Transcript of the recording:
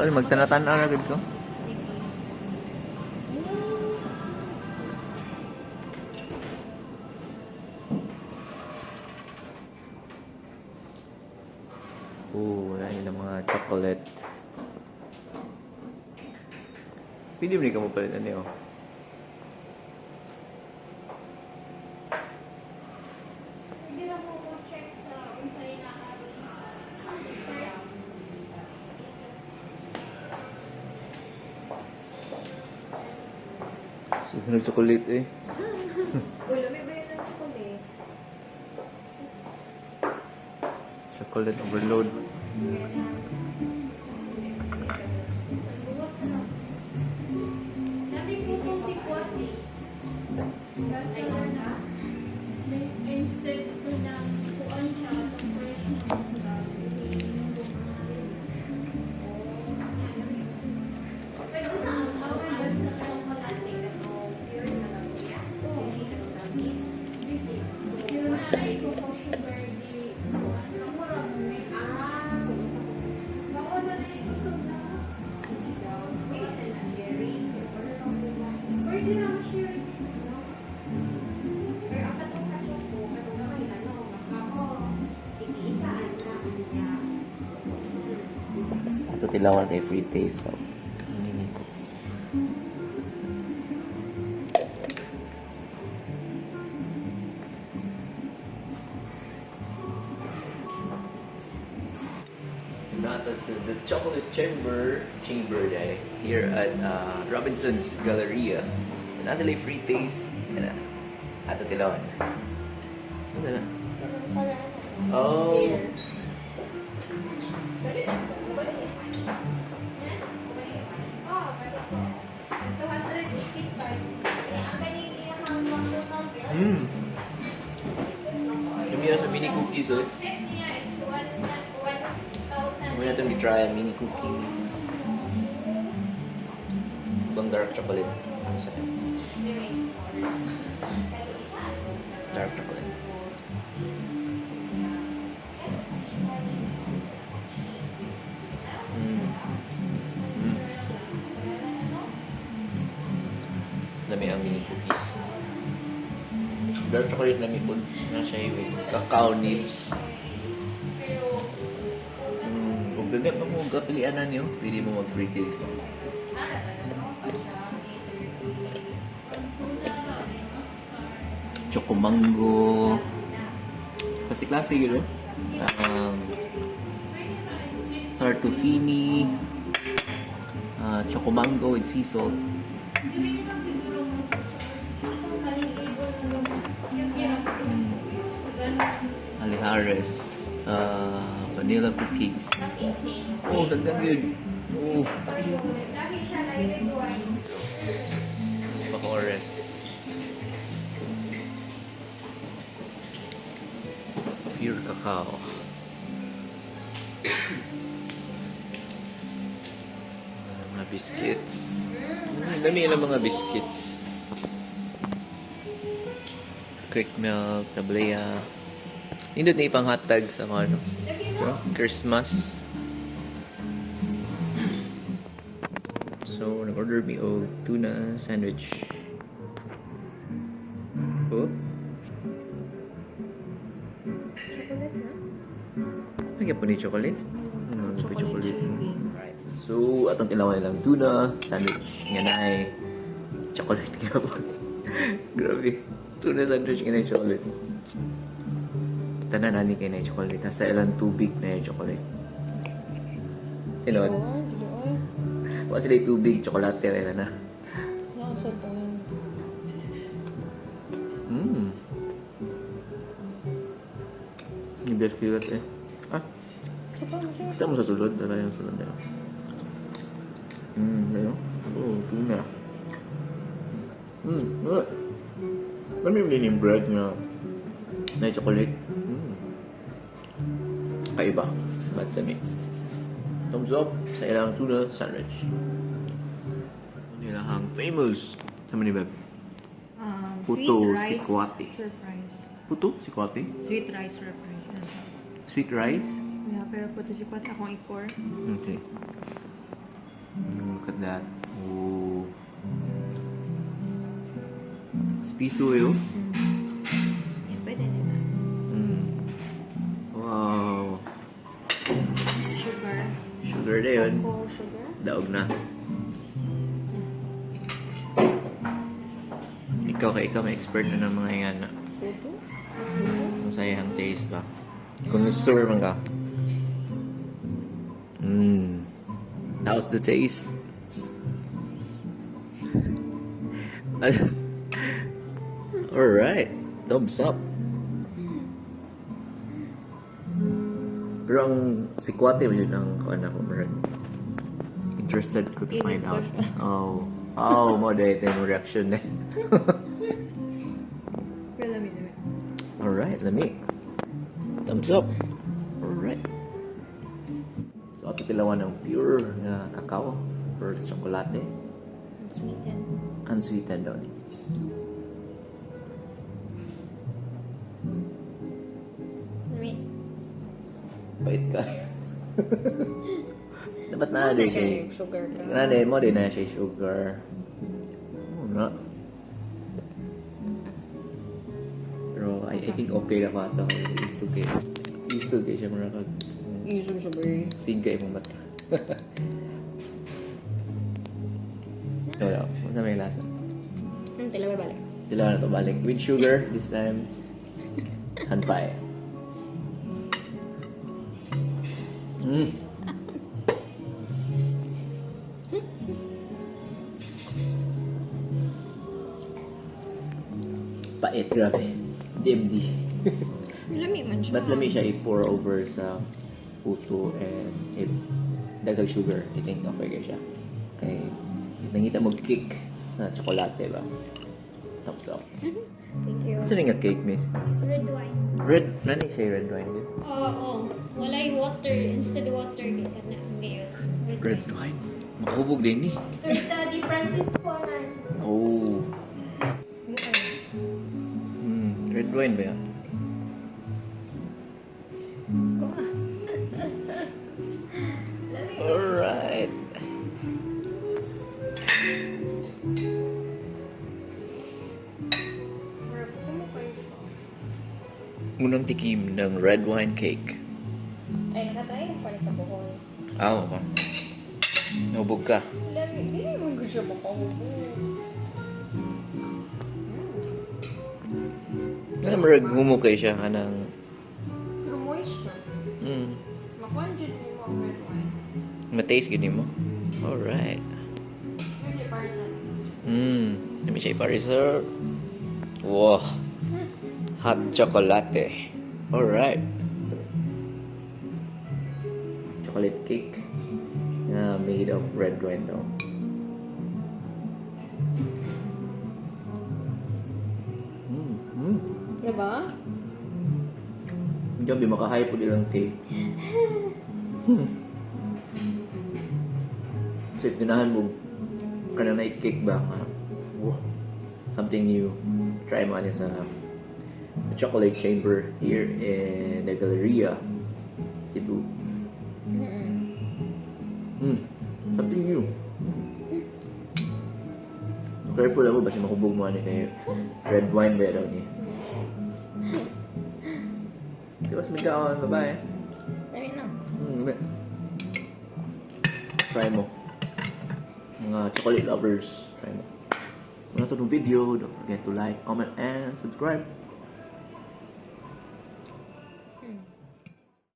Well, magtana-tanaw na gud ko. Sige. Oo, wala nilang mga chocolate. Pwede mo rin ka mo palit ano yun. Hindi na po ko check sa unsay na karon sa dessert. Siguro chocolate eh. Ulo, may bayad ng chocolate. Chocolate overload. Sa luwas na. Nami po sa sikwati. Kaso na, may instead ko ng kuan siya atong fresh na mangga. Pero sa ang awal sa chocolate, ano, pure na lang niya. Hindi ka tamis. Pero na ay coco sugar di kuan. Mura mo mix. Ah, Mauna na yung kusog na. sige daw. Sweet and sharing. Pwede na ma-share din. No? Pero ang katong kachoco, katong gamay na, no? Makako. Sige, isaan na niya. Ito tilawan kay free taste. Oh. Mini cookies. So nata sa the Chocolate Chamber day here at Robinson's Galleria. So, nasa sila yung free taste. Ano? Ato tilawan. Ano na? Oh. Here. Oh, pwede po. 285. Eh, ang galing iyang McDonald's yun. Yung sa mini cookies eh. Ang set niya is 1,000. Muna itong i-try ang mini cookie. Ibang dark chocolate. Ano siya? Anyways, pero isa, ano, Dark chocolate. Lami ang mini cookies. Dark chocolate lami po. Na siya with cacao nibs. Pero, Kung gagawin pa mo, kapilian na niyo, pwede mo mag-free taste. Ah, Choco mango. Kasi klase yun, no? Tartufini. Choco mango with sea salt. Dili lang siguro mo sa so kaning ibon mo yung Alihares. Vanilla cookies. Oh, ganda yun. Oh. Lagi siya na red wine. Baka oras. Pure cacao. Mga biscuits. Ang dami nilang mga biscuits. Quick milk, tablea. Nindot na ipang hotdog sa mga ano. Pero, Christmas. So, nag-order mi og tuna sandwich. Oh? Chocolate na? Nagyan po ni chocolate? Ano, chocolate. Right. So, atong tilawan nilang tuna sandwich. Nga na ay chocolate nga po. Grabe. Tuna sandwich nga na yung chocolate. Tanan nani kay na yung chocolate. Nasa ilang tubig na yung chocolate. Tilawan. Wala sila yung tubig, chocolate rin na. Yung best kilat eh. Ah. Kita mo sa sulod. Dala yung sulod na yun. Ayun. Oh, tuna. Wala. Alam mo yung bread na na chocolate. Kaiba. Ba't dami? Thumbs up sa ilang tuna sandwich. Nilahang famous. Sama ni Beb. Puto Sweet rice sikwate. surprise. Puto? Sikwate? Sweet rice surprise. Ano? Sweet rice? Yeah, pero puto sikwate akong ikor. Okay. Look at that. Ooh. Spiso yun. Yeah, pwede na. Wow. Sugar. Sugar na yun. Cocoa sugar. Daog na. Ikaw kay ikaw may expert na ng mga yan. Puto. Ang sayang taste ba? Connoisseur man ka. How's the taste? Alright. Thumbs up. Pero ang sikwate mo yun ang kuan ako meron. Interested ko to Init find ko out. siya. Oh. Oh, mo dahil yung reaction eh. Pero lami naman. Alright, lami. Thumbs up. Alright. So, ato tilawan ng pure nga cacao or tsokolate. Sweetened. Unsweetened daw ni. Lami. Bait ka. Dapat na din siya. Sugar ka. Na din mo din na siya sugar. Oo na. Pero I think okay na pa ito. Isog kay. Isog kay siya mura kag. Isog siya ba? Sigay mong mata. Wala. Masa may lasa? Tila may balik. Sila na to balik. With sugar, this time. Kanpai. Pait, grabe. DMD. Lami man siya. But lami siya i-pour over sa puto and if daghang sugar, I think okay kayo siya. Kay nangita mo kick sa tsokolate ba? Thumbs up. Thank you. Ano nga cake, miss? Red wine. Red, nani siya red wine yun? Oo. Walay water. Instead water, kita na ang gayos. Red wine? Makahubog din ni. Red Daddy Francisco na. Oh. Red wine ba yan? Alright. Unang tikim ng red wine cake. Ay, nakatry ko pala sa Bohol. Ah, oo ba? Nahubog ka. Lami, di naman ko siya makahubog. Alam mo, humukay siya ka ng. Pero moist siya. Makuha dyan mo ang red wine. Mataste gini mo. Alright. Medyo parson. Let me siya i-reserve. Wow. Hot chocolate. Alright. Chocolate cake. Made of red wine though. Diba? Gabi, makahype po ilang cake. So if ganahan mo kanang na cake ba nga, wow, something new. Try mo ani sa the Chocolate Chamber here in the Galleria, Cebu. Something new. So careful ako basta mahubog mo ani kay red wine ba daw ni. Di ba sumigaw ang babae? Lami na. Try mo. Mga chocolate lovers, try mo. Kung nato itong video, don't forget to like, comment, and subscribe.